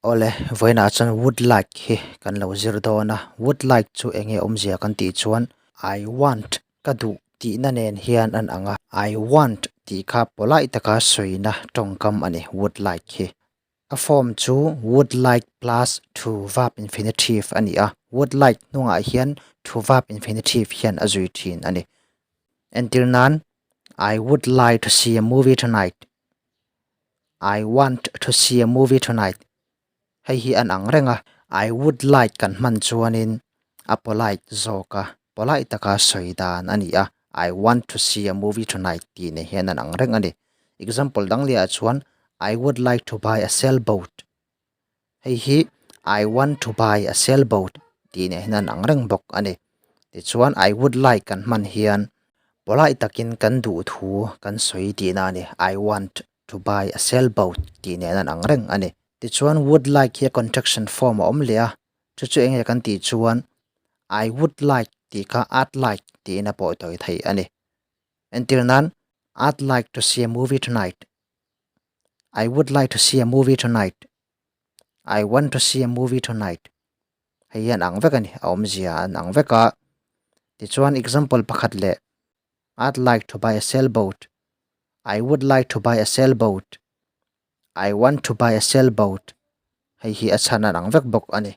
Awle, vawiinah chuan would like hi kan lo zir dawn a, would like chu eng nge awmzia kan tih chuan I want ka duh tihna nen hian an ang a, I want tih kha polite taka sawina tawngkam a ni would like hi. A form chu would like plus to verb infinitive a ni a, would like hnungah hian to verb infinitive hian a zui thin a ni. Entir nan, I would like to see a movie tonight. I want to see a movie tonight hei hi an ang reng a, I would like kan hman chuanin a polite zawk a, polite taka sawi dan a ni a, I want to see a movie tonight tih nei hian an ang reng a ni. Example dang lehah chuan I would like to buy a sailboat hei hi I want to buy a sailboat tih nei hian an ang reng bawk a ni. Tichuan I would like kan hman hian polite takin kan duh thu kan sawi tihna a ni, I want to buy a sailboat tih nen an ang reng a ni. Tichuan would like hi a contraction form a awm leh a, chu chu enge kan tih chuan I would like tih kha I'd like tiin a pawh tawi thei a ni. Entir nan I'd like to see a movie tonight, I would like to see a movie tonight, I want to see a movie tonight hei hi an ang vek a ni, a awmzia an ang vek a. Tichuan example pakhat leh I'd like to buy a sailboat, I would like to buy a sailboat, I want to buy a sailboat hei hi a chhan an ang vek bawk a ni.